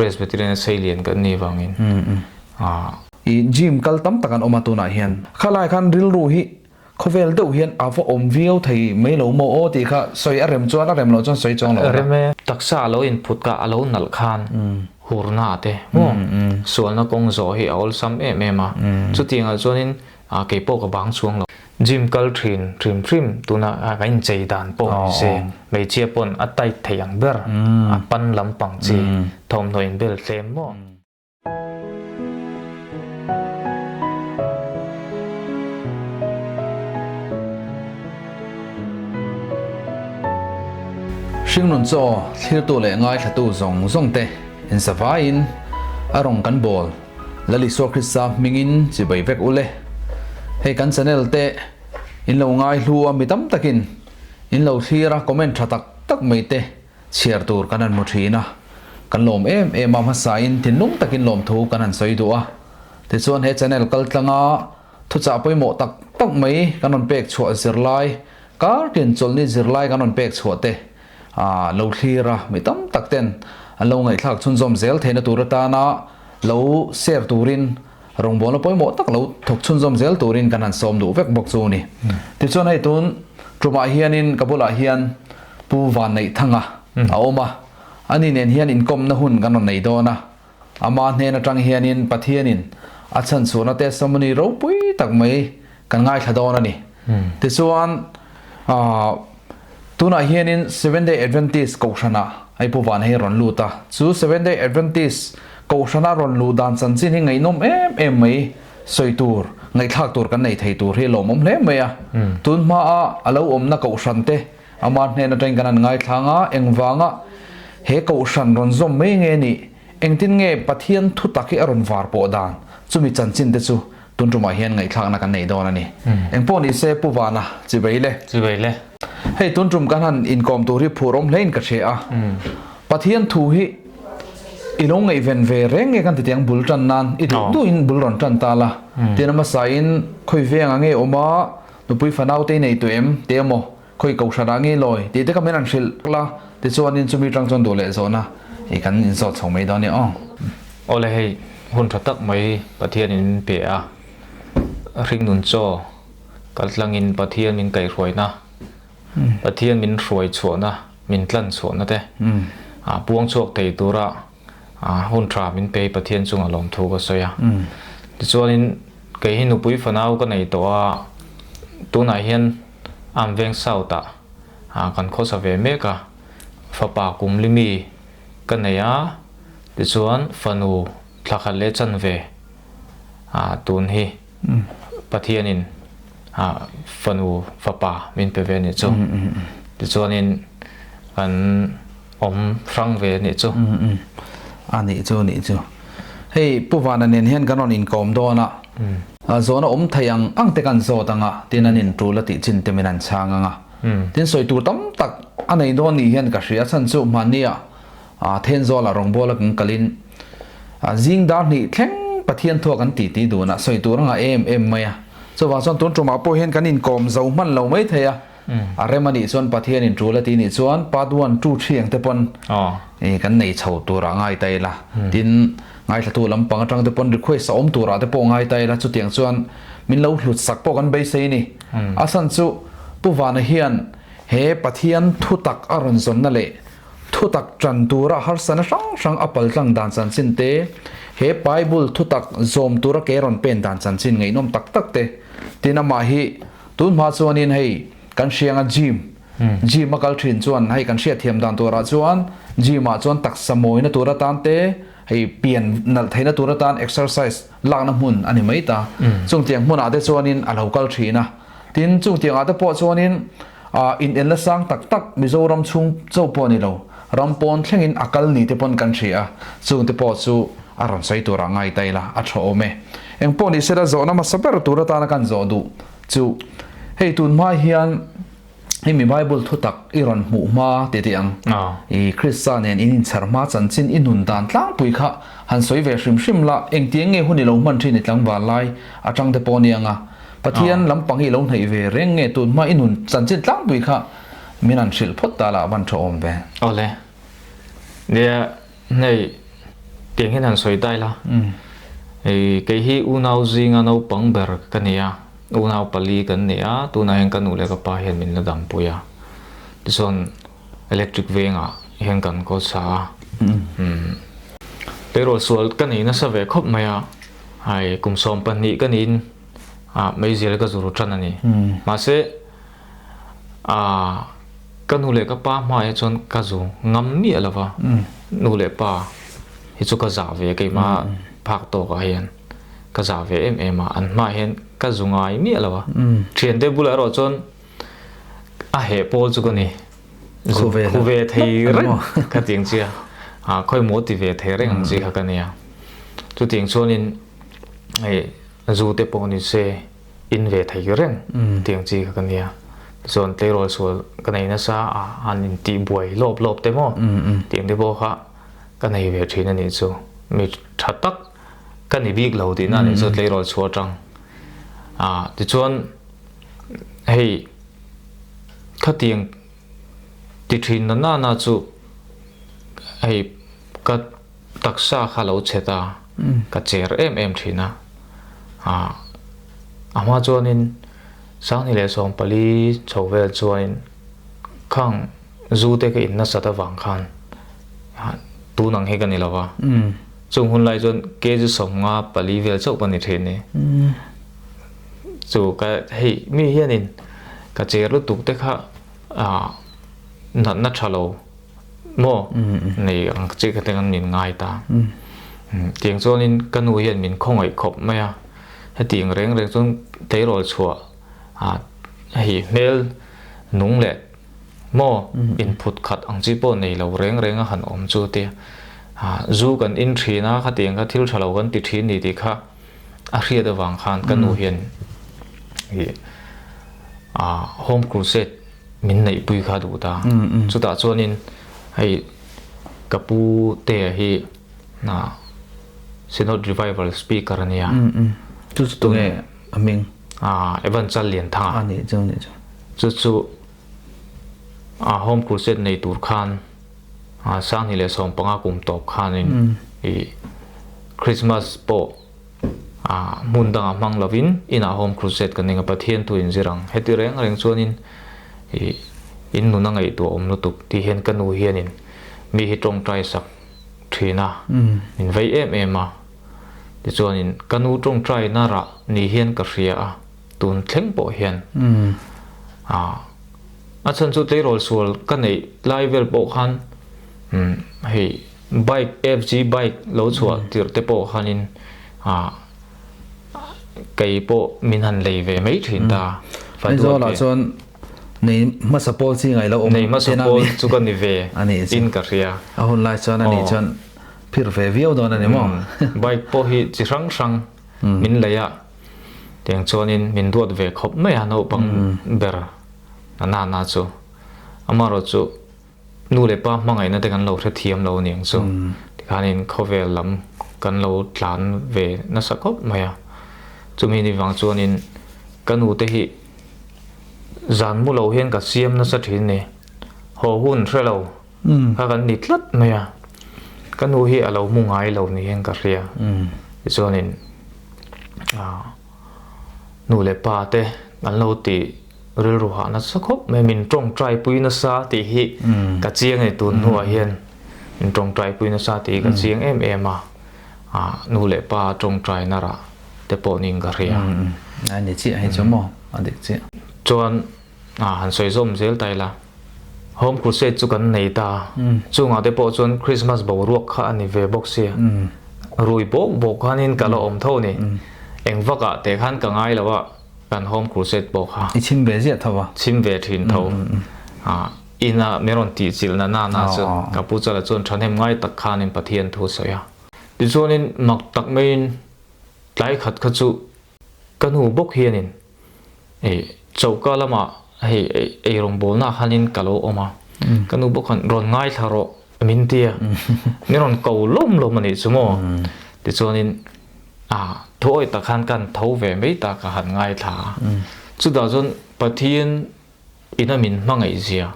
Presbyterian a seilian kan nih vangin ah. I gym kal tam tak an awm a tunah hian. Khalai khan rilru hi khawvel deuh hian a va awm viau thei mai lo maw aw tih kha sawi a rem chuan a rem loh chuan sawi chuang lo. Rem e. Taksa a lo inphut kha a lo nalh khan hurna te maw sualna kawng zawh hi a awlsam em em a. Chutiangah chuanin kei pawh ka bang chuang lo. Gym kal thin hrim hrim tuna kan inchei dan pawh ni se hmeichhia pawn a tight thei ang ber a pan lampang chi thawmhnaw inbel tlem maw. Hringnun chaw thlirtu leh ngaithlatu zawng zawng te insavaiin a rawn kan bawl Lal Isua Krista hmingin chibai vek ule. Hei kan channel te in lo ngaihlu a mi tam takin in lo thlir a comment tha tak tak mai te Chhiar tur kan han hmu thin a, kan lawm em em a, hmasain thinlung takin lawmthu kan han sawi duh a. Tichuan he channel kal tlanga thuchah pawimawh tak tak mai kan rawn pek chhuah zirlai, kar tin chawlhni zirlai kan rawn pek chhuah te ah lo thlir a, mi tam tak ten an lo ngaihthlak chhunzawm zel theihna tur atana lo share turin rawngbawlna pawimawh tak lo thawk chhunzawm zel turin kan han sawm duh vek bawk chu a ni. Tichuan hei tun tumah hianin ka bulah hian Pu Vanneihthanga a awm a, ani nen hian inkawmna hun kan rawn nei dawn a. Ama hnen atang hianin Pathianin a chhanchhuahna testimony ropui tak mai kan ngaithla dawn a ni. Tichuan, tunah hianin Seventh Day Adventist Kohhranah hei Pu Van hei rawn lut a. Chu Seventh Day Adventist Kohhrana rawn luh dan chanchin hi ngaihnawm em em mai sawi tur, ngaihthlak tur kan nei thei tur hi lawmawm hle mai a. Tun hmaa a lo awmna Kohhran te Ama hnen atangin kan han ngaithlang a, engvanga he kohhran rawn zawm mai nge nih, engtin nge Pathian thu tak hi a rawn var pawh dan, chumi chanchin te chu tun tumah hian ngaihthlakna kan nei dawn a ni. Engpawh ni se Pu Vana, chivei le. Chivei le. Hei tun tum kan han inkawm tur hi phur awm hlein ka hria a, Pathian thu hi i lo ngaihven ve reng nge kan ti tiang bul tan nan i duh duhin bul rawn tan ta la, tin a hmasain khawi vengah nge awm a, nupui fanau te i nei tawh em tih emaw, Khawi kohhran ah nge lawi tih te kha min han hrilh la, tichuanin chumi tang chuan duh leh zawhna i kan inzawt chho mai dawn nia aw. Awle hei hun tha tak mai Pathian in min pe a, hringnun chaw kaltlangin Pathian min kaihhruaina, Pathian min hruai chhuahna, min tlan chhuahna te puang chhuak thei tura hun tha min pe hi Pathian chunga lawmthu ka sawi a. Tichuanin kei hi nupui fanau ka nei tawh a, tunah hian Am veng South ah kan khawsa ve mek a, fapa kum li mi ka nei a, tichuan fanu thla khat leh chan ve tun hi Pathianin fanu fapa min pe ve a nih chu. Tichuanin kan awm hrang ve a nih chu. A nih chu, nih chu. Hei Pu Vana nen hian kan rawn inkawm dawn a. Zawhna awm thei ang ang te kan zawt ang a, tin an intul a tih chin te min an chhang ang a. Tin sawi tur tam tak a nei dawn nih hian ka hria, chhan chu hmannia Thenzawl ah rawngbawla kan kalin zing dar hnih thleng Pathian thua kan ti ti dun a, sawi tur anga em em mai a. Chuvang chuan tun tumah pawh hian kan inkawm zo hman lo mai thei a, a rem a nih chuan Pathian intul a tih nih chuan part one, two, three ang te pawn kan nei chho turah ngai ta ila, tin Ngaithlatu lampang atang te pawn request a awm turah te pawh ngai ta ila chutiang chuan min lo hlut sak pawh kan beisei ni. A san chu Pu Vana hian he Pathian thutak a rawn zawnna leh thutak tan tura harsana hrang hrang a paltlang dan chanchin te, he Bible thutak zawm tura ke rawn pen dan chanchin ngaihnawm tak tak te tin amah hi tun hma chuanin hei kan hrianga gym Gym a kal thin chuan hei kan hriatthiam dan turah chuan gym ah chuan taksa mawina tur atan te hei pian nalh theihna tur atan exercise lakna hmun a ni mai ta. Chungtiang hmunah te chuanin a lo kal thin a. Tin, chungtiang ah te pawh chuanin ah inenna sang tak tak Mizoram chhung chauh pawh a ni lo, ram pawn thlengin a kal ni te pawn kan hria a, chung te pawh chu a rawn sawi turah ngai ta ila a tha awm e. Engpawh ni sela zawhna hmasa ber tur atana kan zawh duh chu hei tun hma hian Hei mi Bible thu tak i rawn hmuh hma ti tih ang. I Krista nen in inchhar hma chanchin i nun dan tlangpui kha han sawi ve hrim hrim la, engtiang nge hun i lo hman thin i tlangval lai atang te pawh aniang a. Pathian lampang hi i lo hnaih ve reng nge tun hma i nun chanchin tlangpui kha min han hrilh phawt ta la a van tha awm ve. Awle. Nia, hei. Tiang hian han sawi ta ila. Kei hi unau zinga naupang ber ka ni a, unau pali kan ni a, tunah hian ka nu leh ka pa hian min la dampui a. Tichuan electric vengah hian kan kawl sa a. Tleirawl sual ka nei nasa ve khawp mai a, hei kum 12 ka niin meizial ka zuru tan a ni. Mahse Aaa, ka nu leh ka pa hmaah chuan ka zu ngam miah lo va, nu leh pa hi chu ka zah ve keimah phak tawkah hian ka zah ve em em a, an hmaah hian ka zu ngai miah lo a, thiante bulah erawh chuan a heh pawl chu ka ni, zu khu ve thei reng kha tiang chi a, khawimaw ti ve thei reng ang chi kha ka nia, chutiang chuanin hei zu te pawh ni se. in ve thei reng tiang chi kha ka nia. Tichuan tleirawl sual ka nei nasa a, an in tih buai lawp lawp te maw tiang te pawh kha ka nei ve thin a nih chu. Mi tha tak ka ni bik lo tihna a nih chu tleirawl chhuah atang. Ah tichuan hei khatiang ti thin na nana chu hei ka Taksa kha lo chhe ta, ka cher em em thin a. Ah, a hma chuanin 2014 chho vel chuanin khang zu te ka in nasat avang khan tun ang hi ka ni lo va. Chung hun lai chuan kg 54 vel chauh ka ni thin ni. Chu ka hei mi hianin ka cher lutuk te kha ah natna tha lo. Maw? Nei ang chi kha teng min ngai ta. Tiang chuanin ka nu hian min khawngaih khawp mai a. Hetiang reng reng chuan tleirawl chhuah hei hmel nung leh maw inphut khat ang chi pawh nei lo reng reng a han awm chu tia. Zu kan in thin a, khatiang kha thil tha lo kan ti thin ni tih kha a hriat avang khan ka nu hian home crusade min neihpui kha duh ta. Chutah chuanin hei ka pu te hi na Synod Revival speaker a nia. Chu chu tunge a hming? Evan Challianthanga. A nih chu nih chu. Chu chu a Home Crusade nei tur khan 2015 kum tawp khanin i Christmas pawh A hmun dangah hmang lovin inah Home Crusade kan eng a, Pathian thu inzir ang. Heti reng reng chuanin ih in nun a ngaihtuah awm lutuk tih hian ka nu hianin mi hi tawngtai sak thin a, min vei em em a. Tichuanin ka nu tawngtai na rah ni hian ka hria a, tun thleng pawh hian a a chhan chu tleirawl sual ka neih lai vel pawh khan hei Bike FG bike lo chhuah tirh te pawh khanin ah kei pawh min han lei ve mai thin ta. Aizawl ah chuan nei hmasa pawl chi ngaih lo awm Nei hmasa pawl chu ka ni ve in ka hria. A hun lai chuan ani chuan phir ve viau dawn a ni maw? Bike pawh hi chi hrang hrang min lei a, tiang chuanin min duat ve khawp mai a naupang ber a nana chu. Amaherawhchu chu Nu leh pa hmangaihna te kan lo hrethiam lo aniang chu. Tikhanin khawvel lam kan lo tlan ve nasa khawp mai a. Chumi ni vang chuanin ka nu te hi zan mu lo hian ka siam nasa thin ni. Haw hun hre lo kha kan ni tlat mai a. Ka nu hi a lo mu ngai lo ni hian ka hria. Tichuanin nu leh pa te an lo ti Rilru hah nasa khawp mai, min tawngtai pui nasa tih hi ka chiang a ni tun hnuah hian min tawngtai pui nasa tih hi ka chiang em em a, nu leh pa tawngtai na rah te pawh niin ka hria. A ni chiah hei chu maw, a dik chiah. Chuan han sawi zawm zel ta ila, Home Crusade chu kan nei ta, chungah te pawh chuan Christmas boruak kha a ni ve bawk sia, rui bawk bawk khanin ka la awm tho ni, eng vakah teh khan ka ngai lo a. Kan Home Crusade pawh kha. I chhim ve ziah tho a. Chhim ve thin tho. Ina min rawn tih chilh na na na chu ka pu chala chuan thahnem ngai tak khanin Pathian thu a sawi a. Tichuanin mak tak maiin tlai khat kha chu ka nu bawk hianin hei choka lamah hei eirawngbawlnaah khanin ka lo awm a. Ka nu bawk khan rawn ngaithla rawh min ti a. Min rawn ko lawm lawm a nih chu maw. Tichuanin A, thuawi tak khan kan tho ve mai ta ka han ngaithla a. Chutah chuan Pathian ina min hmangaih zia,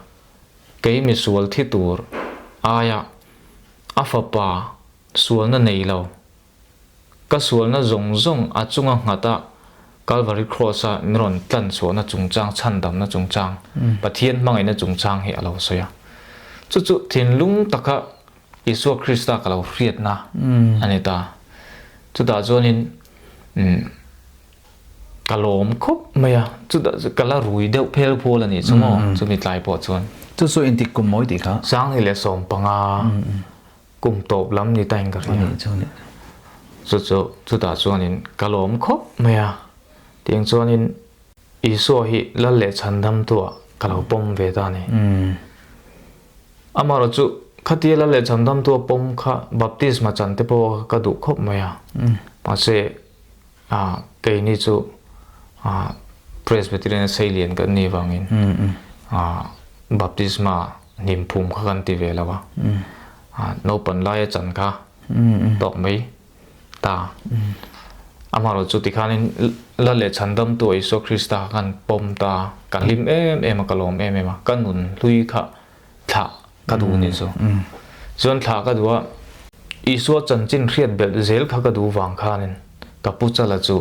kei misual thi tur aia a fapa sualna nei lo, ka sualna zawng zawng a chunga nghat a Kalvari Kraws-a min rawn tlan chhuahna chungchang, chhandamna chungchang, Pathian hmangaihna chungchang hi a lo sawi a. Chu chu thinlung taka Isua Krista ka lo hriatna a ni ta. Chutah chuanin ka lawm khawp mai a, chutah chu ka la rui deuh phel phual a nih chu maw, chumi tlai pawh chuan. Chu chu intik kum mawi tih kha? 2015 kum tawp lam ni tain ka hria. Chu chu chutah chuanin ka lawm khawp mai a, tiang chuanin Isua hi lal leh chhandamtuah ka lo pawm ve ta a ni. Amaherawh chu khatia lal leh chhandamtua pawm kha baptisma chan te pawh ka duh khawp mai a, mahse keini chu Presbyterian seilian kan nih vangin baptisma hnimphum kha kan ti ve lo a, naupan laia chan kha tawk mai ta. Amaherawh chu tikhanin lal leh chhandamtua Isua Krista kha kan pawm ta, ka hlim em em a, ka lawm em em a, ka nun hlui kha thlah ka duh ni chu. Chuan thlah ka duh a, Isua chanchin hriat belh zel kha ka duh vang khanin ka pu chala chu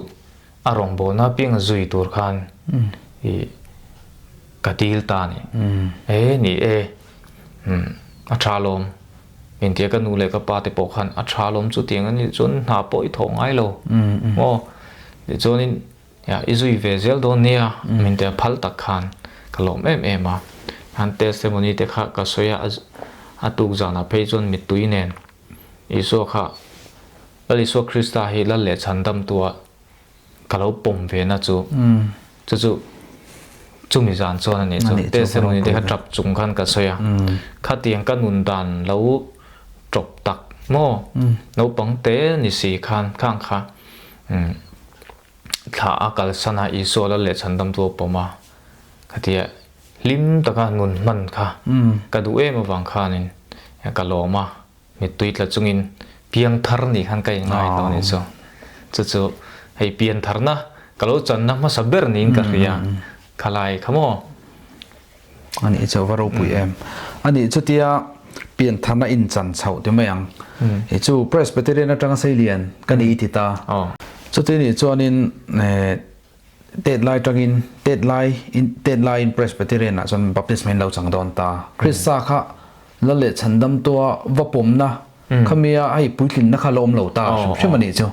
a rawngbawlna apianga zui tur khan i ka dil ta a ni. E ni e, a tha lawm. Min tia ka nu leh ka pa te pawh khan a tha lawm chutiang a nih chuan hna pawh i thawh ngai lo maw? Tichuanin i zui ve zel dawn nia min tia phal tak khan ka lawm em em a. Han testimony te kha ka sawi a, a tuk zanah phei chuan mittui nen Isua kha Lal Isua Krista hi Lal leh Chhandamtua ka lo pawm ve na chu chu chu chumi zan chuan a nih chu testimony te kha tap chung khan ka sawi a khatiang ka nun dan lo tawp tak maw naupang te ni si khan khang kha thla a kalsan a Isua lal leh chhandam chu a pawm a khatia hlim taka nun hman kha ka duh em avang khanin ka lawm a. Mittui tla chungin piangthar nih khan ka inngai tawh a nih chu. Chu chu hei piantharna ka lo channa hmasa ber niin ka hria khalai kha maw? A nih chu va ropui em. A nih chutia piantharna inchan chhoh ti mai ang. Hei chu Presbyterian atanga seilian ka ni i ti ta. Chuti nih chuanin Tet lai tangin, tet lai in, tet laiin Presbyterian ah chuan Baptist mai in lo chang dawn ta. Krista kha lal leh chhandam tua va pawmna khamia hei puitlinna kha la awm lo ta hrim hrim a nih chu.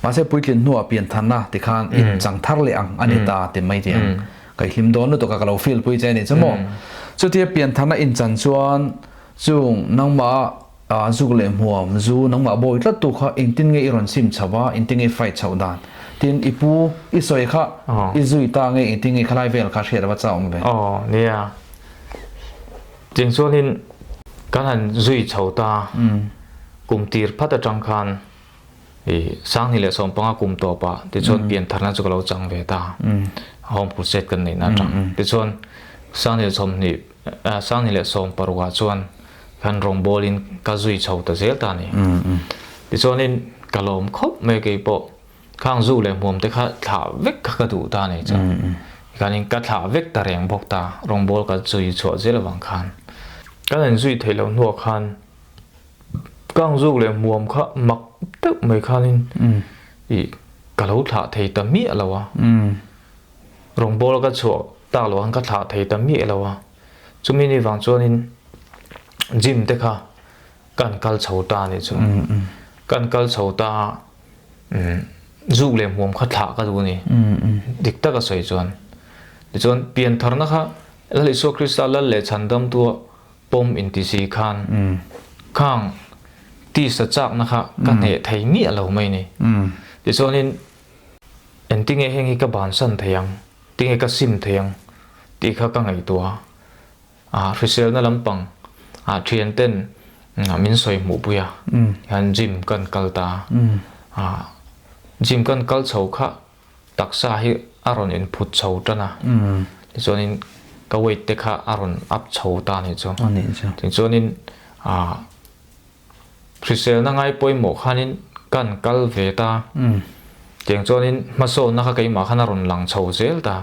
Mahse puitlin hnuah pianthanna tikhan in chang thar leh ang a ni ta ti mai tih ang. Ka i hlim dawn lutuk a ka lo feel pui che a nih chu maw. Chutia pianthanna in chan chuan chung nangmah A zuk leh hmuam, zu nangmah bawi tlat tu kha engtin nge i rawn sim chho a, engtin nge i fight chhoh dan? Tin, i pu i sawi kha i zui ta nge engtin nge khalai vel kha hriat ava chauh awm ve? Aw, nia. Cheng chuanin kan han zui chho ta, kum tir phat atang khan i 2015 kum tawpah tichuan piantharna chu ka lo chang ve ta, Home Crusade kan neihna atang. Tichuan 2020, 2016 ah chuan Kan rawngbawlin ka zui chho ta zel ta a ni. Tichuanin ka lawm khawp mai kei pawh khang zu leh hmuam te kha thlah vek kha ka duh ta a ni chu. Tikhanin ka thlah vek ta reng bawk ta, rawngbâwl ka zui chhuah zel avang khan. Kan han zui theih loh hnuah khan kang zuk leh hmuam kha mak deuh mai khanin ih ka lo thlah thei ta miah lo a. Rawngbâwl ka chhuah tak loh khan ka thlah thei ta miah lo a. Chumi ni vang chuanin gym te kha kan kal chho ta a nih chu. Kan kal chho ta a, zuk leh hmuam kha thlah ka duh a ni. Dik taka sawi chuan. Tichuan piantharna kha Lal Isua Krista Lal leh Chhandamtua pawm inti si khan khang tisa chakna kha ka hneh thei miah lo mai a ni. Tichuanin engtinge heng hi ka bansan thei ang? Tinge ka sim thei ang tih kha ka ngaihtuah a, ah hriselna lampang ah thian ten min sawi hmuh pui a, hian gym kan kal ta a, ah gym kan kal chho kha taksa hi a rawn in phut chho tan a, tichuanin ka weight te kha a rawn up chho ta a nih chu, tichuanin ah Hriselna ngai pawimawh khanin kan kal ve ta. Tiang chuanin hmasawnna kha keimah khan a rawn lang chho zel ta.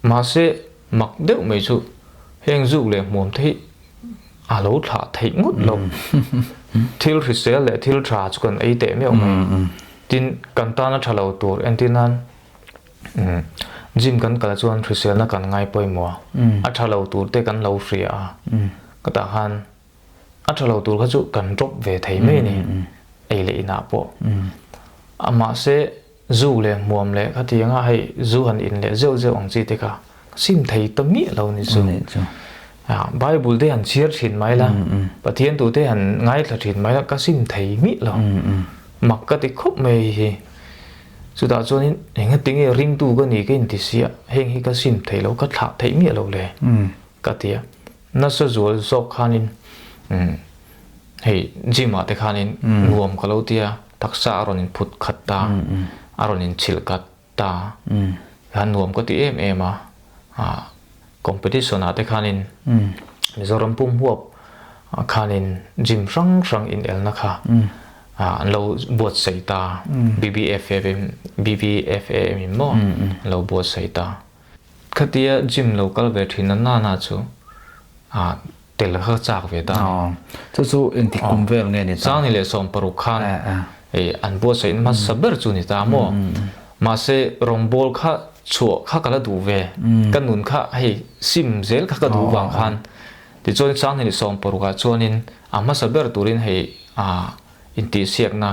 Mahse, mak deuh mai chu heng zuk leh hmuam te hi a lo thlah theih ngawt lo. Thil hrisel leh thil tha chu kan ei teh meuh mai. Tin, kan tana tha lo tur entir nan gym kan kal chuan hriselna kan ngai pawimawh a, a tha lo tur te kan lo hria a, ka tah khan a tha lo tur kha chu kan drop ve thei mai a ni, ei leh inah pawh. Mahse, Zu leh hmuam leh khatianga hei zu han in leh zeuh zeuh ang chi te kha sim thei ta miah lo ni chu. Bible te han chhiar thin mai la, Pathian tu te han ngaithla thin mai la ka sim thei miah lo. Mak ka ti khawp mai hei hi. Chutah chuanin engatinge ringtu ka ni ka inti sia heng hi ka sim thei lo ka thlah theih miah lo le ka ti a. Nasa zual zawk khanin hei gym ah te khanin nuam ka lo ti a, taksa a rawn inphut khat ta, a rawn inchhilh khat ta, khan nuam ka ti em em a, competition ah te khanin Mizoram pum huap khanin gym hrang hrang inelna kha an lo buatsaih ta, BBFAM BBFAM in maw an lo buatsaih ta. Khatia gym lo kal ve thin a nana chu tel kha ka chak ve ta a ni. Chu chu engtik kum vel nge ni ta? Sangni leh 60 khan an buatsaih hmasa ber chu ni ta maw? Mahse rawngbawl kha chhuah kha ka la duh ve, ka nun kha hei sim zel kha ka duh vang khan tichuan Sangni leh 60 ah chuanin a hmasa ber turin hei intihsiakna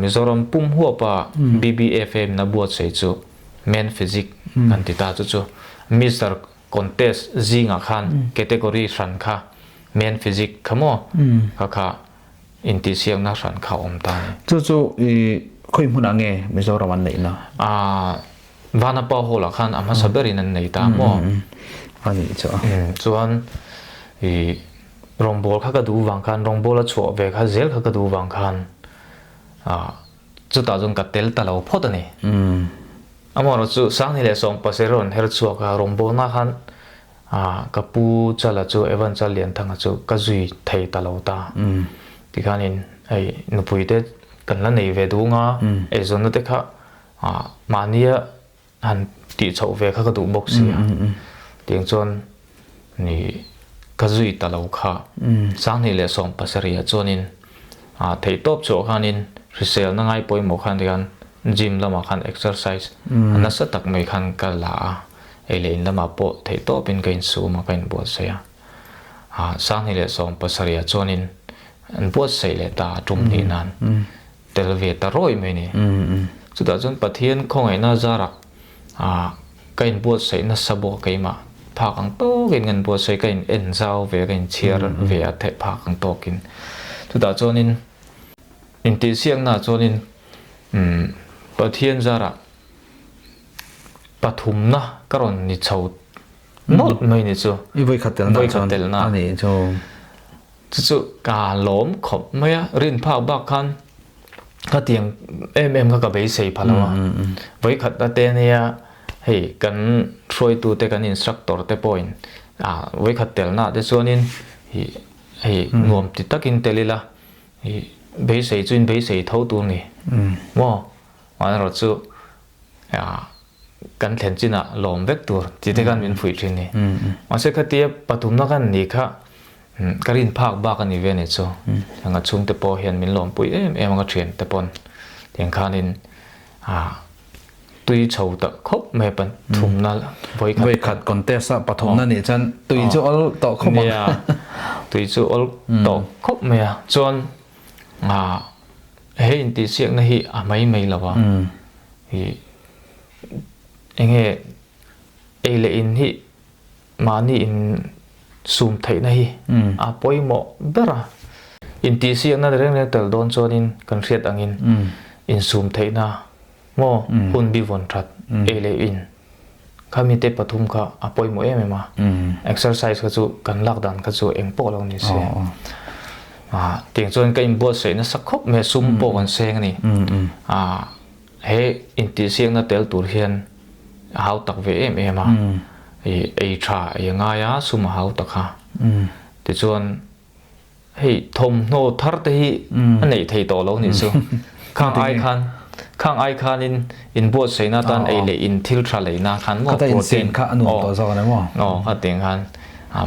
Mizoram pum huapa BBFA in a buatsaih chu Men Physique kan ti ta chu chu Mister Contest zingah khan category hran kha Men Physique kha maw kha kha intihsiakna hran kha awm ta a ni. Chu chu i khawi hmunah nge Mizoram an neihna? Vanapa Hall ah khan a hmasa berin an nei ta maw? A nih chu a. Chuan i rawngbawl kha ka duh vang khan rawngbawl a chhuah ve kha zel kha ka duh vang khan chutah chuan ka tel ta lo phawt a ni. Amaherawh chu Sangni leh Sawmpasir rawn her chhuak a, rawngbawlna khan ka pu Chala chu Evan Chal Lianthanga chu ka zui thei ta lo ta. Tikhanin hei nupui te kan la nei ve duh nga, eizawnna te kha mahnia han tih chhoh ve kha ka duh bawk si a. Tiang chuan ni ka zui ta lo kha. 2017 ah chuanin theihtawp chhuah khanin hriselna ngai pawimawh khan tikhan Gym lamah khan exercise a nasa tak mai khan ka la a, ei leh in lamah pawh theihtawpin ka insum a, ka inbuatsaih a. 2017 ah chuanin an buatsaih leh ta a tum hnih nan tel ve ta rawih mai a ni. Chutah chuan Pathian khawngaihna zarah ka inbuatsaih nasa bawk a keimah phak ang tawkin ka inbuatsaih, ka in en zau ve, ka inchhiar ve a theih phak ang tawkin. Chutah chuanin intihsiaknaah chuanin Umm Pathian zarah pathumna ka rawn ni chho nawlh mai ni chu. I vawikhat telna chuan a nih chu. Chu chu ka lawm khawp mai a, rin phak bak khan ka tiang em em kha ka beisei pha lo a. Vawikhat a te nia hei kan hruaitu te kan instructor te pawhin ah vawikhat telna te chuanin hei nuam ti takin tel ila. I beisei chu in beisei tho tur ni maw? Amaherawh chu kan thlen chinah lawm vek tur tih te khan min fuih thin ni. Mahse khatia pathumna khan ni kha ka rin phak bak a ni ve ni chu. Heng a chhungte pawh hian min lawmpui em em a ka thiante pawn tiang khanin Tui chho tak khawp mai pathumna vawi khat. Vawi khat contest a pathumna nih chuan tui chu awl tawh khawp ang. Nia, tui chu awl tawh khawp mai a. Chuan he intihsiakna hi a mai mai lo a. Enge ei leh in hi mahni in sum theihna hi a pawimawh ber a. Intihsiakna reng reng tel dawn chuanin kan hriat angin insum theihna maw hun bi vawn that ei leh in khami te pathum kha a pawimawh em em a. Exercise kha chu kan lak dan kha chu eng pawh lo ni se. Tiang chuan ka inbuatsaih nasa khawp mai a, sum pawh kan seng a ni. He intihsiakna tel tur hian a hau tak ve em em a, ei tha ei a ngai a, sum a hau tak a. Tichuan hei thawmhnaw thar te hi a neih thei tawh lo nih chu. Khang ai khan khang ai khanin inbuatsaihna atan ei leh in thil tha leihna khan maw protein kha a nuam tawh zawk a ni maw? Aw khatiang khan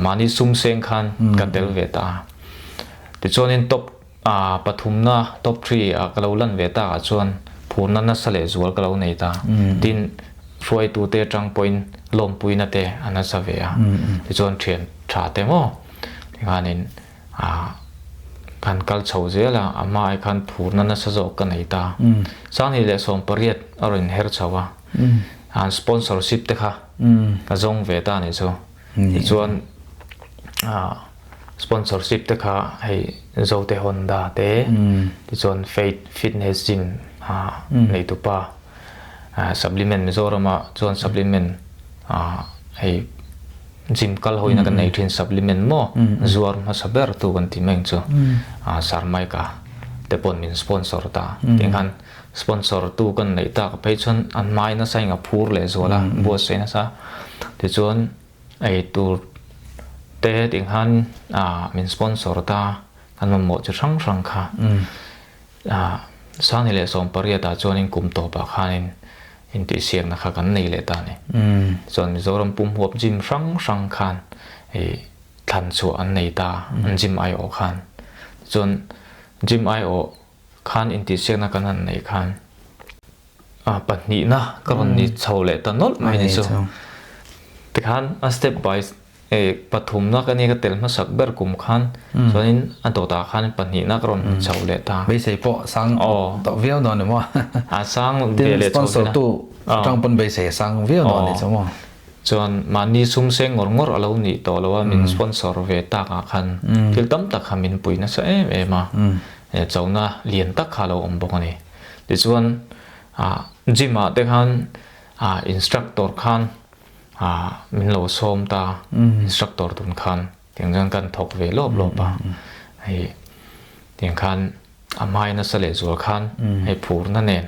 mahni sum seng khan ka tel ve ta a. Tichuanin top pathumna, top three, ah ka lo lan ve takah chuan phurna nasa leh zual ka lo nei ta. Tin, hruaitute atang pawhin lawmpuina te a nasa ve a. Tichuan thian tha te maw tikhanin kan kal chho zel a, a hma ai khan phurna nasa zawk ka nei ta. 2018 a rawn inher chho a, an sponsorship te kha ka zawng ve ta a nih chu. Tichuan sponsorship te kha hei Zote Honda te tichuan Faith Fitness Gym neitupa supplement Mizorama chuan supplement hei gym kal hoina kan nei thin supplement maw zuar hmasa ber tu kan tih mai ang chu Sir Mike-a te pawn min sponsor ta tiang khan sponsor tu kan neih tak phei chuan an hmai nasa in a phur leh zual a buatsaih nasa tichuan ei tur te tih khan ah min sponsor ta kan mamawh chi hrang hrang kha ah 2018 ah chuanin kum tawpah khanin intihsiakna kha kan nei leh ta a ni chuan Mizoram pum huap gym hrang hrang khan ih thlan chhuah an nei ta an gym aiawh khan chuan gym aiawh Khan intihsiakna kan han neih khan pahnihna ka rawn ni chho leh ta nawlh mai ni chu. Tikhan a step by pathumna ka nia ka tel hmasak ber kum khan chuanin a dawtah khan pahnihna ka rawn ni chho leh ta. Beisei pawh sang tawh viau dawn ni maw? A sang ve leh chho zela. Tin sponsor tu atang pawn beisei a sang viau dawn ni chu maw? Chuan mahni sum seng ngawr ngawr a lo nih tawh lo a min sponsor ve takah khan thil tam tak kha min pui nasa em em a. Chona lian tak kha a lo awm bawk a ni. Tichuan gym ah te khan instructor khan min lo sawm ta, instructor tun khan tiang chuan kan thawk ve lawp lawp a, hei tiang khan a hmai nasa leh zual khan hei phurna nen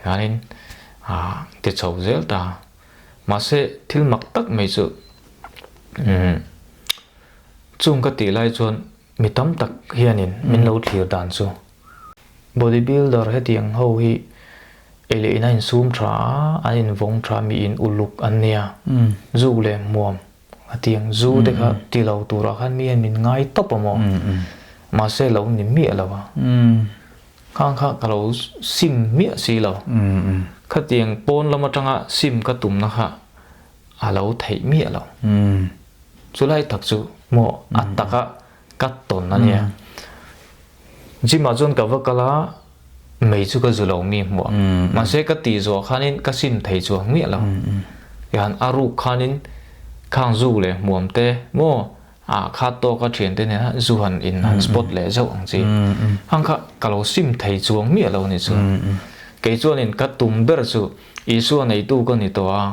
hianin ti chho zel ta. Mahse thil mak tak mai chu chung ka tih lai chuan Mi tam tak hianin min lo thlir dan chu body builder hetiang ho hi ei leh in a insum tha a, an invawng tha mi in uluk an nia, zuk leh hmuam a tiang zu te kha ti lo turah khan mi hian min ngai tawp a maw? Mahse lo ni miah lo a, khang kha ka lo sim miah si lo, khatiang pawn lam atanga sim ka tumna kha a lo theih miah lo. Chulai tak chu maw a taka ka tawn a nia. Gym ah chuan ka va kal a, mei chu ka zu lo mi hmuh a. Mahse ka tih zawh khanin ka sim thei chuang miah lo. Tihian a ruk khanin khang zu leh hmuam te maw ah kha tawka thian te nena zu han in han spot leh zauh ang chi. Hang kha ka lo sim thei chuang miah lo ni chu. Kei chuanin ka tum ber chu Isua neitu ka ni tawh a.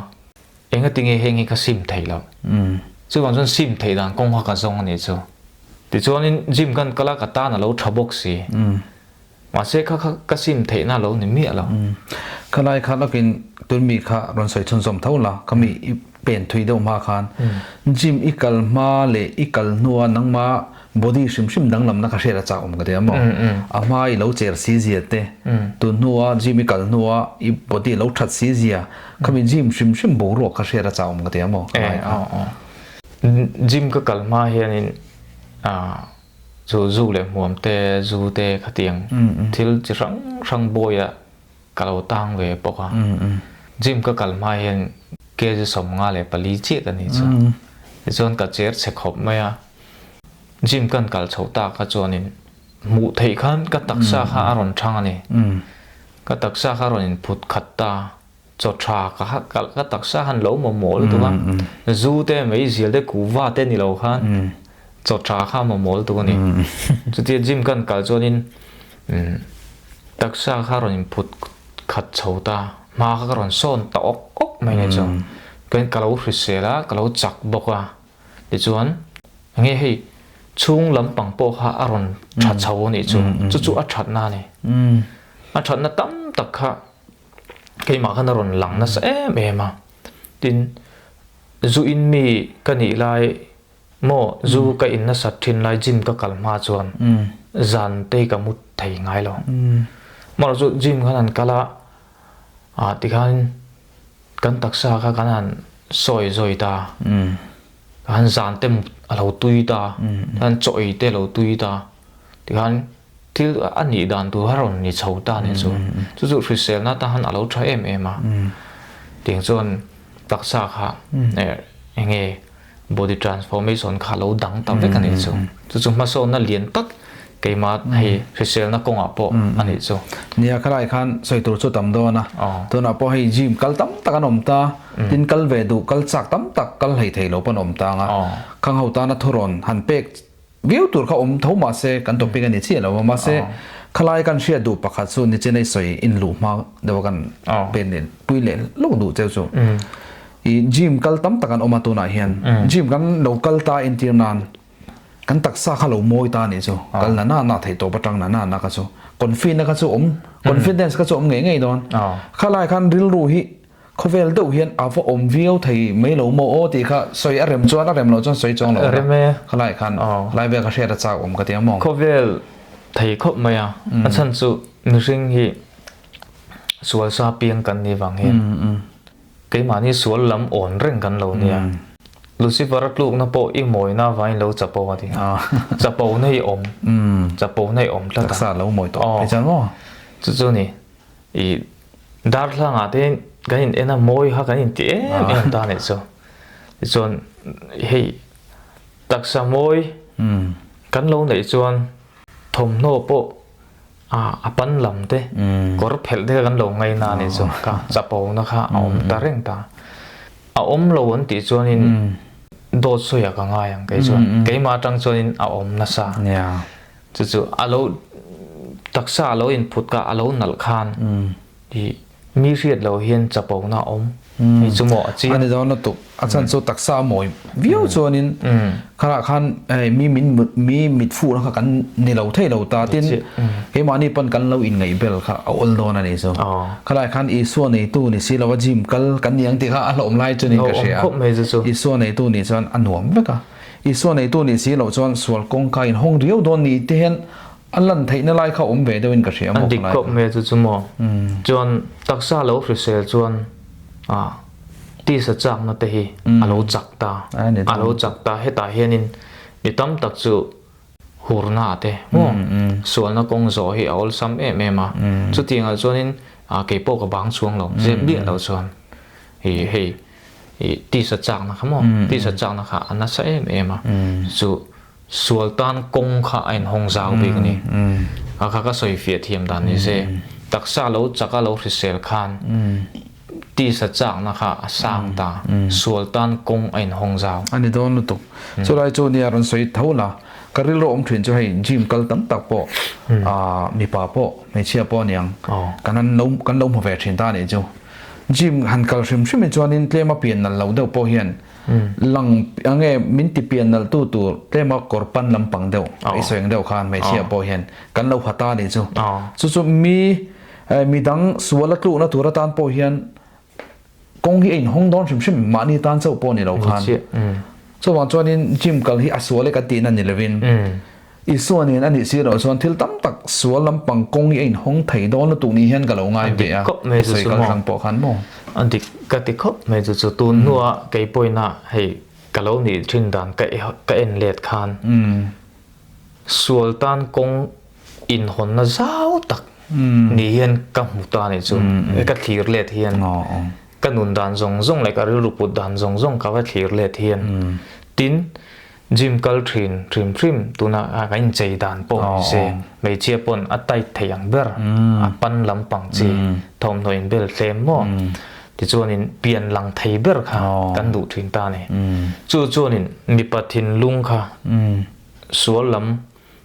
Engatinge heng hi ka sim theih loh? Chuvang chuan sim theih dan kawng kha ka zawng a nih chu. Tichuanin gym kan kal a, ka tan a lo tha bawk si. Mahse kha kha ka sim theihna a lo ni miah lo. Khalai kha lawkin tun mi kha rawn sawi chhunzawm tho la, ka mi i pen thui deuh hma khan gym i kal hma leh i kal hnua nangma Body hrim hrim danglamna ka hriat a chak awm ka ti a maw? A hma i lo cher si zia te, tun hnua gym i kal hnua i body a lo that si zia, khami gym hrim hrim boruak ka hriat a chak awm ka ti a maw? Ka ngai kha. Gym ka kal hma hianin chu zu leh hmuam te, zu te khatiang thil chi hrang hrang bawiah ka lo tang ve bawk a. Gym ka kal hma hian kg 54 chiah ka ni chu. Tichuan ka cher chhe khawp mai a. Gym kan kal chho ta kha chuanin hmuh theih khan ka taksa kha a rawn thang a ni. Ka taksa kha a rawn inphut khat ta, chaw tha ka ka taksa khan lo mamawh lutuk a, zu te meizial te kuhva te ni lo khan chaw tha kha mamawh lutuk a ni. Chutia gym kan kal chuanin taksa kha a rawn inphut khat chho ta, hma kha ka rawn sawn ta awk awk mai ni chu. Ka lo hrisel a, ka lo chak bawk a. Tichuan, enge hei chhung lampang pawh kha a rawn tha chho a nih chu, chu chu a thatna a ni. A thatna tam tak kha keimah khan a rawn lang nasa em em a. Tin, zu in mi ka nih lai maw zu ka in nasat thin lai gym ka kal hma chuan zan te ka mut thei ngai lo. Amaherawhchu chu gym khan an kal a, ah tikhan Kan taksa kha kan han sawi zawi ta, kan han zan te a lo tui ta, kan chaw ei te a lo tui ta. Tikhan thil a nih dan tur a rawn ni chho ta nih chu. Chu chu hriselna atan khan a lo tha em em a. Tiang chuan taksa kha eng nge body transformation kha a lo dang ta vek a nih chu. Chu chu hmasawnna lian tak keimah hei hriselna kawngah pawh a nih chu. Nia khalai khan sawi tur chu tam dawn a. Tunah pawh hei gym kal tam tak an awm ta. Tin kal ve duh kal chak tam tak kal hlei thei lo pawh an awm ta ang a. Khang ho tana thurawn han pek Viau tur kha awm tho mahse kan topic a ni chiah lo a, mahse khalai kan hriat duh pakhat chu nichin ei sawi in luh hma deuh a kan pen leh pui leh lawk duh cheu chu i gym kal tam tak an awm a tunah hian gym kan lo kal ta entir nan kan taksa kha lo mawi ta anih chu kal na na na theih tawp atang na na na kha chu confidence kha chu awm confidence kha chu awm ngei ngei dawn khalai khan rilru hi Khawvel deuh hian a va awm viau thei mai lo maw aw tih kha sawi a rem chuan a rem loh chuan sawi chuang lo Rem e. Khalai khan lai vel kha hriat a chak awm ka ti ang maw? Khawvel thei khawp mai a, a chhan chu mihring hi sual sa piang kan nih vang hian keimahni sual lam awn reng kan lo nia. Lucifer a tlukna pawh i mawina vangin lo chapo a ti. Chapona i awm, chapona i awm tlat a. Taksa lo mawi tawh phei chuan maw? Chu chu ni. I darthlangah te kan in en a mawi kha kan in ti em em ta nih chu. Tichuan hei taksa mawi kan lo neih chuan thawmhnaw pawh a pan lam te kawr phelh te kha kan lo ngaina nih chu ka chapo na kha a awm ta reng ta. A awm lo an tih chuanin dawt sawi ah ka ngai ang kei chuan keimah atang chuanin a awm nasa. Chu chu a lo taksa a lo inphut kha a lo nalh khan i mi hriat lo hian chapona a awm hei chu maw a chiang. A ni dawn lutuk. A chhan chu taksa a mawi viau chuanin kharah khan hei mi min mi mit fuhna kha kan ni lo thei lo ta tin keimahni pawn kan lo inngaih bel kha a awl dawn a ni chu. Khalai khan Isua neitu ni si lova gym kal kan ni ang tih kha a hlauhawm lai chuanin ka hria. Isua neitu nih chuan a nuam vek a. Isua neitu nih si loh chuan sual kawngka in hawng riau dawn ni te hian a lan theihna lai kha awm ve deuhin ka hria maw A dik khawp mai chu chu maw. Chuan taksa lo hrisel chuan ah tisa chakna te hi a lo chak ta. A lo chak ta hetah hianin mi tam tak chu hurna te maw sualna kawng zawh hi a awlsam em em a. Chutiangah chuanin keipawh ka bang chuang lo zep miah lo chuan i hei I tisa chakna kha maw? Tisa chakna kha a nasa em em a. Chu sual tan kawng kha a inhawng zau bik a ni. A kha ka sawi fiah thiam dan ni se. Taksa lo chak a lo hrisel khan tisa chakna kha a sang ta. Sual tan kawng a inhawng zau. A ni dawn lutuk. Chulai chu nia rawn sawi tho la. Ka rilru awm thin chu hei gym kal tam tak pawh mipa pawh hmeichhia pawh a niang. Kan han lo kan lo hmu ve thin ta a nih chu. Gym han kal hrim hrim hi chuanin tlema pian nalh loh deuh pawh hian lang enge min ti pian nalh tu tur tlema kawr pan lampang deuh i sawi ang deuh khan hmeichhia pawh hian kan lo ha ta a nih chu. Chu chu mi midang sual a tlukna tur atan pawh hian kawng hi a inhawng dawn hrim hrim mahni tan chauh pawh ni lo khan. Chuvang chuanin gym kal hi a sual e kan tihna ni lovin Isua nen a nih si loh chuan thil tam tak sual lampang kawng hi a inhawng thei dawn lutuk ni hian ka lo ngai ve a, sawi kal hlang pawh khan maw? A dik ka ti khawp mai chu chu tun hnua kei pawhin hei ka lo nih thin dan ka ka en let khan sual tan kawng inhawnna zau tak ni hian ka hmu ta nih chu ka thlir let hian ka nun dan zawng zawng leh ka rilru put dan zawng zawng ka va thlir let hian tin Gym kal thin hrim hrim tuna kan inchei dan pawh ni se, hmeichhia pawn a tight thei ang ber, a pan lampang chi thawmhnaw inbel tlem maw? Tichuanin pian lang thei ber kha kan duh thin ta a ni. Chu chuanin mipa thinlung kha sual lam,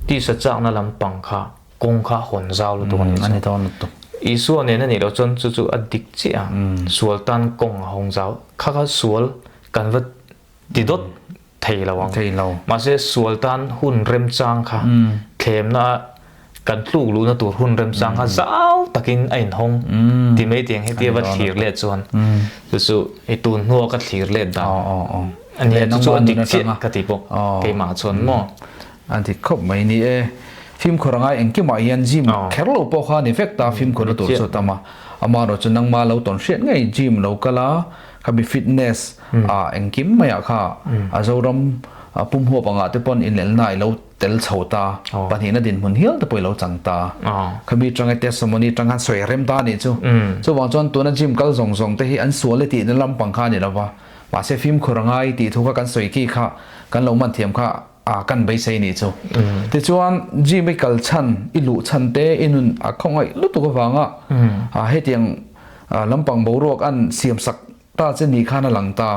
tisa chakna lampang kha kawng kha hawn zau lutuk a ni chu. Isua nen a nih loh chuan chu chu a dik chiah a, sual tan kawng a hawng zau. Kha kha sual kan va ti dawt thei lo ang. Thei lo. Mahse sual tan hun remchang kha thlemna kan tluk luhna tur hun remchang kha zau takin a inhawng ti mai tiang hetia va thlir let chuan chu chu i tun hnua ka thlir let dan a nia chu chu a dik chiah ka ti bawk keimah chuan maw. A dik khawp mai ni e. Fimkhur angai engkimah hian gym kher lo pawh kha ni vek ta fimkhur na tur chu a tam a. Amaherawhchu nangma lo tawn hriat ngei gym lo kal a, Kha mi fitness ah engkim mai ah kha a Zoram pum huap angah te pawn inelna i lo tel chho ta, pahnihna dinhmun hial te pawh i lo chang ta. Khami atanga testimony atang khan sawi rem ta a nih chu. Chuvang chuan tuna gym kal zawng zawng te hi an sual e tihna lampang kha a ni lova, mahse fimkhur a ngai tih thu kha kan sawi khi kha kan lo man thiam kha a kan beisei nih chu. Tichuan gym i kal chhan, i luh chhan te i nun a khawngaih lutuk avanga hetiang lampang boruak an siam sak ta che ni khan a lang ta.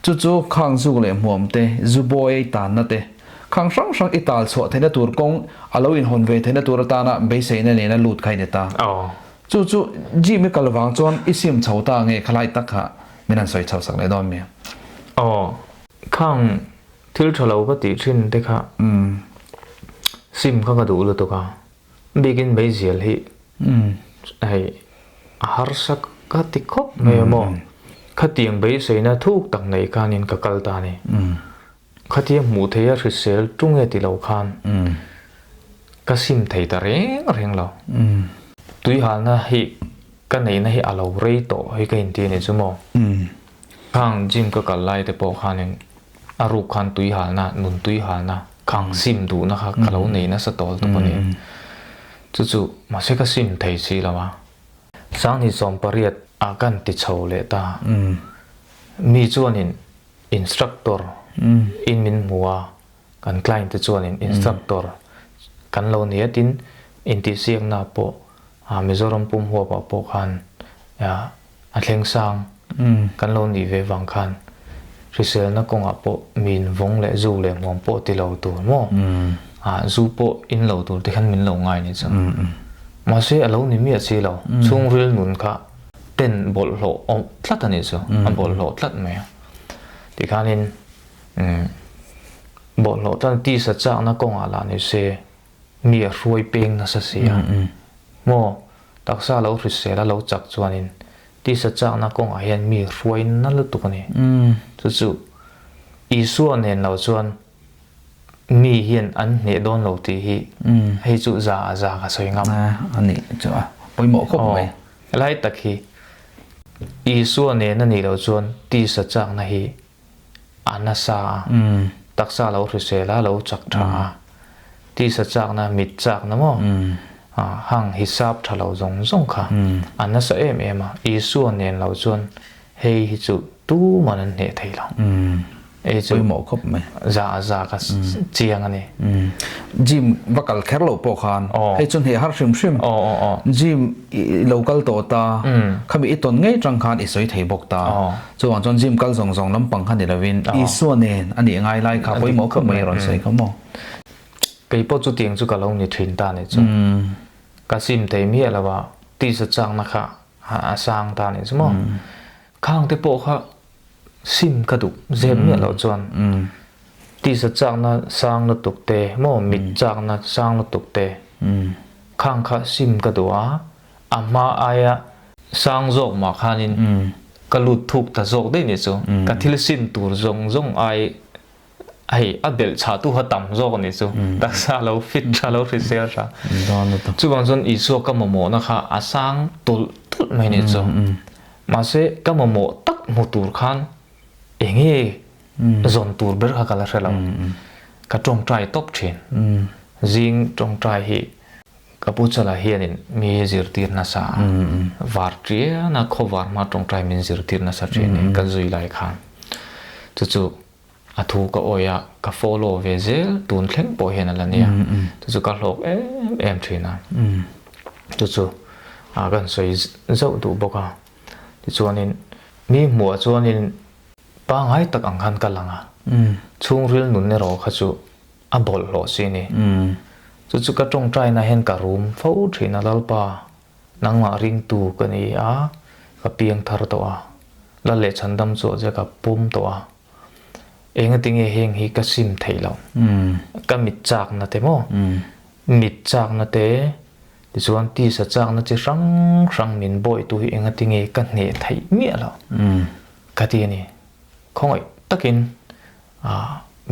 Chu chu khang zuk leh hmuam te, zu bawi ei tanna te, khang hrang hrang i tal chhuah theihna tur kawng a lo inhawn ve theihna tur atana beiseina nena lut kha i ni ta. Chu chu gym i kal vang chuan i sim chho ta nge khalai tak kha min han sawi chho sak leh dawn mi? Aw, khang thil tha lo ka tih thin te kha sim kha ka duh lutuk a, bikin meizial hi hei a harsa ka ti khawp mai a maw, khatiang beiseina thuk tak nei khanin ka kal ta a ni. Khatia hmuh theih a hrisel tung e ti lo khan ka sim thei ta reng reng lo. Tuihalna hi ka neihna hi a lo rei tawh hi ka inti a ni chu maw. Khang gym ka kal lai te pawh khanin a ruk khan tuihalna, nun tuihalna, khang sim duhna kha ka lo nei nasa tawl tawp a ni. Chu chu mahse ka sim thei si lo a. Sanghnih 18 ah kan ti chho leh ta. Mi chuanin Instructor in min hmu a, kan client te chuanin instructor kan lo ni a tin intihsiakna pawh Mizoram pum huapah pawh khan a thleng sang kan lo nih ve vang khan hriselna kawngah pawh min vawng leh zu leh hmuam pawh ti lo tur maw zu pawh in lo tur te khan min lo ngai ni chu. Mahse a lo ni miah si lo, chhungril nun kha ten bawlhhlawh awm tlat a nih chu, a bawlhhlawh tlat mai a. Tikhanin bawlhhlawh tlat tisa chakna kawngah lah ni se mi a hruai peng nasa si a. Maw taksa lo hrisel a lo chak chuanin tisa chakna kawngah hian mi hruai na lutuk a ni. Chu chu Isua nen lo chuan Mi hian an hneh dawn lo tih hi hei chu za a za ka sawi ngam. A nih chu a pawimawh khawp mai. Aw, helai tak hi Isua nen a nih loh chuan tisa chakna hi a nasa a, taksa lo hrisel a, lo chak tha a, tisa chakna, mit chakna maw, hang hisap tha lo zawng zawng kha a nasa em em a, Isua nen loh chuan Hei hi chu tuman an hneh thei lo. Hei chu pawimawh khawp mai. Za a za ka chiang a ni. Gym va kal kher lo pawh khan hei chu hneh har hrim hrim. Gym i lo kal tawh ta, khami i tawn ngei tang khan i sawi thei bawk ta. Chuvang chuan gym kal zawng zawng lampang kha ni lovin Isua nen a nih ngai lai kha pawimawh khawp mai rawn sawi kha maw. Kei pawh chutiang chu ka lo ni thin ta nih chu. Ka sim thei miah lo a, tisa chakna kha A sang ta nih chu maw. Khang te pawh kha sim ka duh zep miah loh chuan tisa chakna sang lutuk te maw mit chakna sang lutuk te khang kha sim ka duh a, a hma aia sang zawk mah khanin ka lut thuk ta zawk daih nih chu. Ka thil sim tur zawng zawng ai Hei a belh chhah tu kha tam zawk a nih chu. Taksa lo fit tha lo hrisel tha. Chuvang chuan Isua ka mamawhna kha a sang tulh tulh mai nih chu. Mahse ka mamawh tak hmu tur khan enge zawn tur ber kha ka la hre lo. Ka tawngtai tawp thin. Zing tawngtai hi ka pu chala hianin mi zirtir nasa a. Var tiana khawvar hma tawngtai min zirtir nasa thin i kan zui lai khan. Chu chu A thu ka awih a, ka follow ve zel tun thleng pawh hian a la nia. Chu chu ka hlawk em em thin a. Chu chu a kan sawi zauh duh bawk a. Tichuanin mi hmuhah chuanin pangngai tak ang khan ka lang a. Chhungril nun erawh kha chu a bawlhhlawh si a ni. Chu chu ka tawngtaina hian ka rum fo thin a, Lalpa nangmah ringtu ka ni a, ka piang thar tawh a, Lal leh chhandam chu a che ka pum tawh a. Engatinge heng hi ka sim theih loh? Ka mit chakna te maw? Mit chakna te, tichuan tisa chakna chi hrang hrang min bawitu hi engatinge ka hneh theih miah loh? Ka ti a ni. Khawngaih takin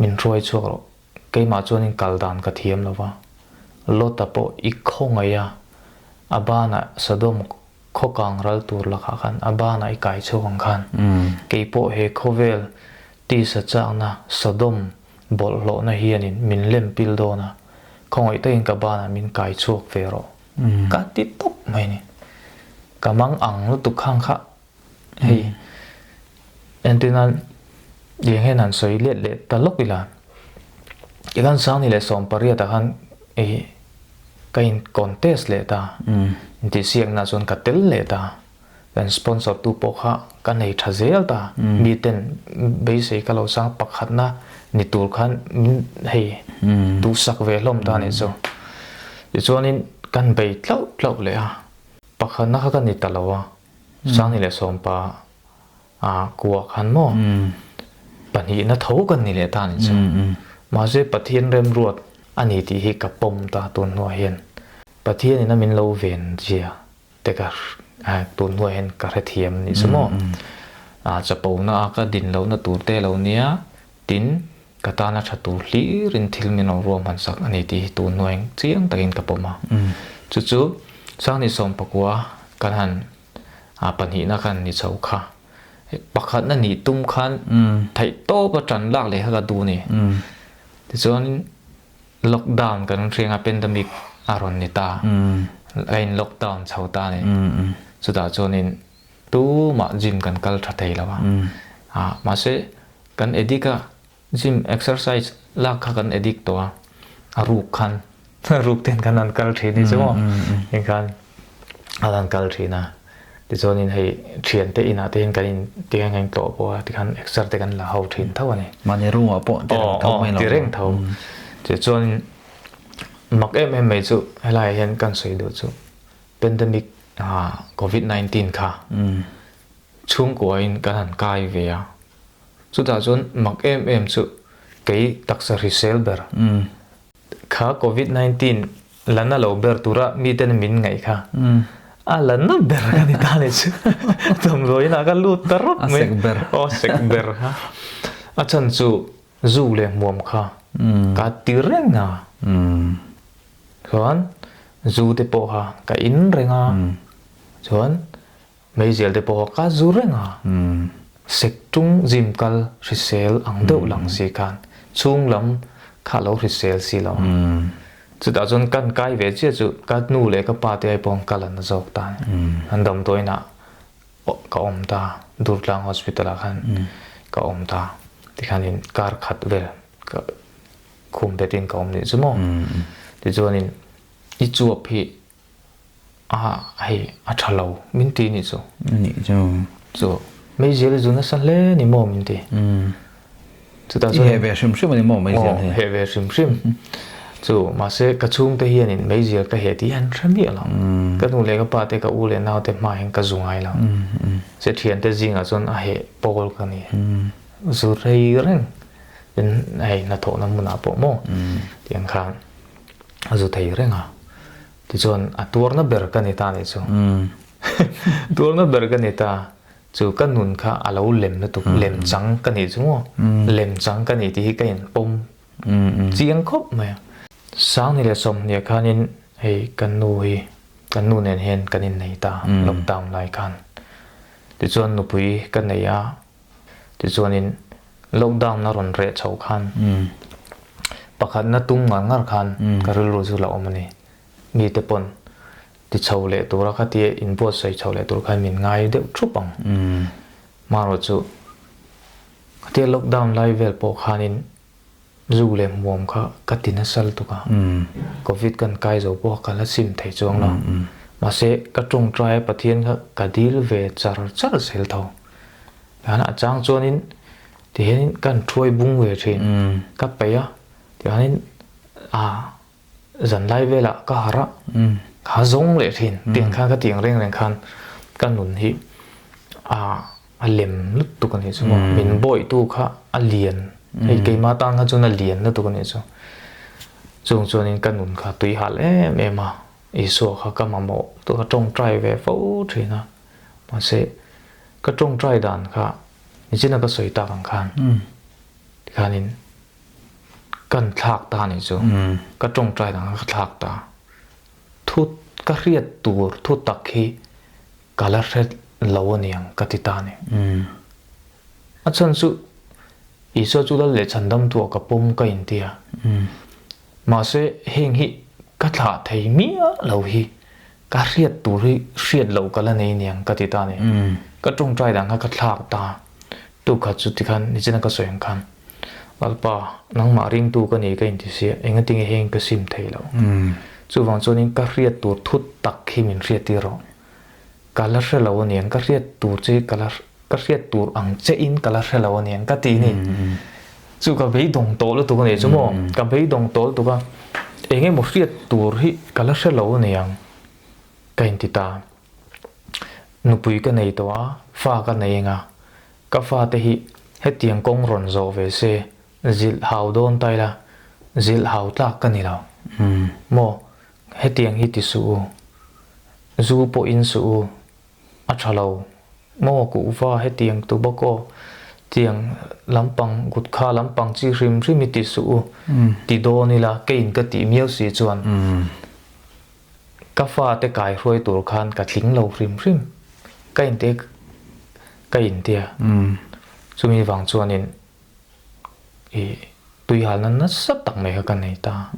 min hruai chhuak rawh. Keimah chuanin kal dan ka thiam lo va. Lota pawh i khawngaih a, a banah Sodom Khaw kang ral tur lakah khan a banah i kai chhuak ang khan kei pawh he khawvel tisa chakna Sodom Bawlhhlawhna hianin min lem pil dawn a, khawngaih takin ka banah min kai chhuak ve rawh. Ka ti tawp mai ni. Ka mang ang lutuk khang kha hei entirnan eng hian han sawi let leh ta lawk ila. Tikhan Sangni leh Sawmpariatah khan ei ka in contest leh ta, intihsiakna chuan ka tel leh ta. Kan sponsor tu pawh kha ka nei tha zel ta, mi ten beisei ka lo sang pakhatna ni tur khan min hei duhsak ve hlawm ta anih chu. Tichuanin kan bei tlauh tlauh leh a, pakhatna kha ka ni ta lo a, Sangni leh Sawmpa a kua khan maw pahnihna tho kan ni leh ta anih chu. Mahse Pathian remruat a ni tih hi ka pawm ta tun hnuah hian Pathianin a min lo ven zia te ka tun hnuah hian ka hrethiam ni chu maw? Chapona a ka din lohna tur te lo nia, tin ka tana tha tur hlirin thil min rawn ruahman sak a ni tih hi tun hnuah hian chiang takin ka pawm a. Chu chu Sangni 19 kan han pahnihna kan ni chho kha. Pakhatna nih tum khan theihtawp a tan lak leh kha ka duh a ni. Tichuanin Lockdown kan hriang a pandemic a rawn ni ta. A in lockdown chho ta a ni. Chutah chuanin tumah gym kan kal tha thei lo a. Mahse kan addict a, gym exercise lak kha kan addict tawh a. A ruk khan a ruk ten khan an kal thin hi chu maw. Engkhan an han kal thin a. Tichuanin hei thiante inah te hian kan in tiang hian kan tlawh pawh a tikhan exer te kan la ho thin tho a ni. Mahni room-ah pawh ti reng tho mai lo. Ti reng tho. Tichuanin mak em em mai chu helaiah hian kan sawi duh chu pandemic covid 19 kha chhungkuain kan han kai ve a. Chutah chuan mak em em chu kei taksa hrisel ber. Kha Covid 19 la na lo ber tura miten min ngaih kha a la na ber ka ni ta leh chu damdawiin ah ka lut ta rawp mai. A sek ber. Aw sek ber kha. A chhan chu zu leh hmuam kha ka ti reng a. Chuan zu te pawh kha ka in reng a. Chuan Meizial te pawh ka zu reng a, sektung gym kal hrisel ang deuh lang si khan chhung lam kha lo hrisel si lo a. Chutah chuan kan kai ve chiah chu ka nu leh ka pa te ai pawh an kal an zawk ta a ni. An damdawiinah ka awm ta, Durtlang Hospital ah khan ka awm ta. Tikhanin kar khat vel ka khum betin ka awm nih chu maw. Tichuanin i chuap hi A hei a tha lo min ti nih chu. Nih chu. Chu meizial i zu nasa hle ni maw min ti. Chutah chuan. I heh ve hrim hrim a ni maw meizial hi. Aw heh ve hrim hrim. Chu mahse ka chhungte hianin meizial ka heh tih hi an hre miah lo. Ka nu leh ka pa te ka u leh nau te hma hian ka zu ngai lo. Che thiante zingah chuan a heh pawl ka ni. Zu rei reng in hei hnathawhna hmunah pawh maw tiang khan a zu thei reng a. Tichuan a tuarna ber ka ni ta nih chu. Tuarna ber ka ni ta chu ka nun kha a lo lem lutuk, lem chang ka nih chu maw? Lem chang ka nih tih hi ka inpawm chiang khawp mai a. Sangni leh Sawmhniah khanin hei kan nu hi, kan nu nen hian kan innei ta lockdown lai khan. Tichuan nupui ka nei a, Tichuanin lockdown a rawn reh chhoh khan pakhatna tum ngar ngar khan ka rilru chu la awm a ni. Mite pawn ti chho leh tura kha tia inbuatsawi chho leh tur khan min ngai deuh thup ang. Marawh chu khatia lockdown lai vel pawh khanin Zu leh hmuam kha ka ti nasa lutuk a, Covid kan kai zo pawh ka la sim thei chuang lo. Mahse, ka tawngtai a Pathian kha ka dil ve char char zel tho. Tihian a chang chuanin tihianin kan thuai bung ve thin, ka peih a, tihianin ah Zanlai velah ka harh a, ka zawng leh thin. Tiang khan ka tiang reng reng khan ka nun hi a lem lutuk a nih chu maw. Min bawihtu kha a lian, hei keimah tan kha chuan a lian lutuk a nih chu. Chung chuanin ka nun kha tui hal em em a, Isua kha ka mamawh tu ka tawngtai ve fo thin a. Mahse, ka tawngtai dan kha nichina ka sawi tak ang khan tikhanin Kan thlak ta nih chu. Ka tawngtai dang ka thlak ta. Thu ka hriat tur thu tak hi ka la hre lo a niang ka ti ta ni. A chhan chu Isua chu Lal leh Chhandamtu ah ka pawm ka inti a. Mahse heng hi ka thlah thei miah lo hi ka hriat tur hi hriat loh ka la nei niang ka ti ta a ni. Ka tawngtai dan kha ka thlak ta. Tukhat chu tikhan nichina ka sawi ang khan Lalpa nangmah ringtu ka ni ka inti sia engatinge heng ka sim thei lo. Chuvang chuanin ka hriat tur thut tak hi min hriat tir rawh. Ka la hre lo aniang ka hriat tur che ka la ka hriat tur ang che in ka la hre lo aniang ka ti ni. Chu ka beidawng tawh lutuk ani chu maw ka beidawng tawh lutuk a eng emaw hriat tur hi ka la hre lo aniang ka inti ta. Nupui ka nei tawh a fa ka nei eng a ka fate hi hetiang kawng rawn zawh ve se zilh hau dawn ta ila zilh hau tlak ka ni lo maw hetiang hi ti suh u. Zu pawh in suh u, a tha lo maw kuhva hetiang tobacco tiang lampang gutkha lampang chi hrim hrim hi ti suh u ti dawn ila keiin ka tih miau si chuan ka fate kai hruai tur khan ka tling lo hrim hrim ka inte ka intia chumi vang chuanin I tuihalna nasa tak mai kha ka nei ta.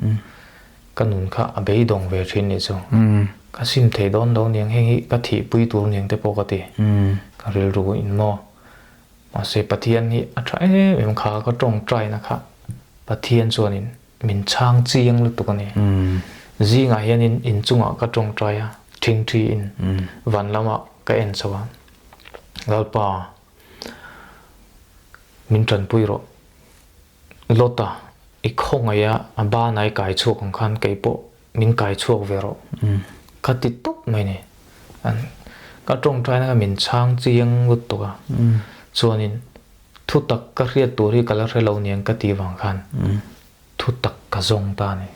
Ka nun kha a beidawng ve thin nih chu. Ka sim thei dawn lo niang heng hi ka thihpui tur niang te pawh ka ti. Ka rilru in maw. Mahse Pathian hi a tha em em kha ka tawngtaina kha Pathian chuanin min chhang chiang lutuk a ni. Zingah hianin inchungah ka tawngtai a, thingthi in van lamah ka en chho a. Lalpa. Min tanpui rawh. Lota, i khawngaih a, a banah i kai chhuak ang khan kei pawh min kai chhuak ve rawh. Ka ti tawp mai ni. Ka tawngtaina kha min chhang chiang lutuk a. Chuanin thutak ka hriat tur hi ka la hre lo niang ka tih vang khan thutak ka zawng ta a ni.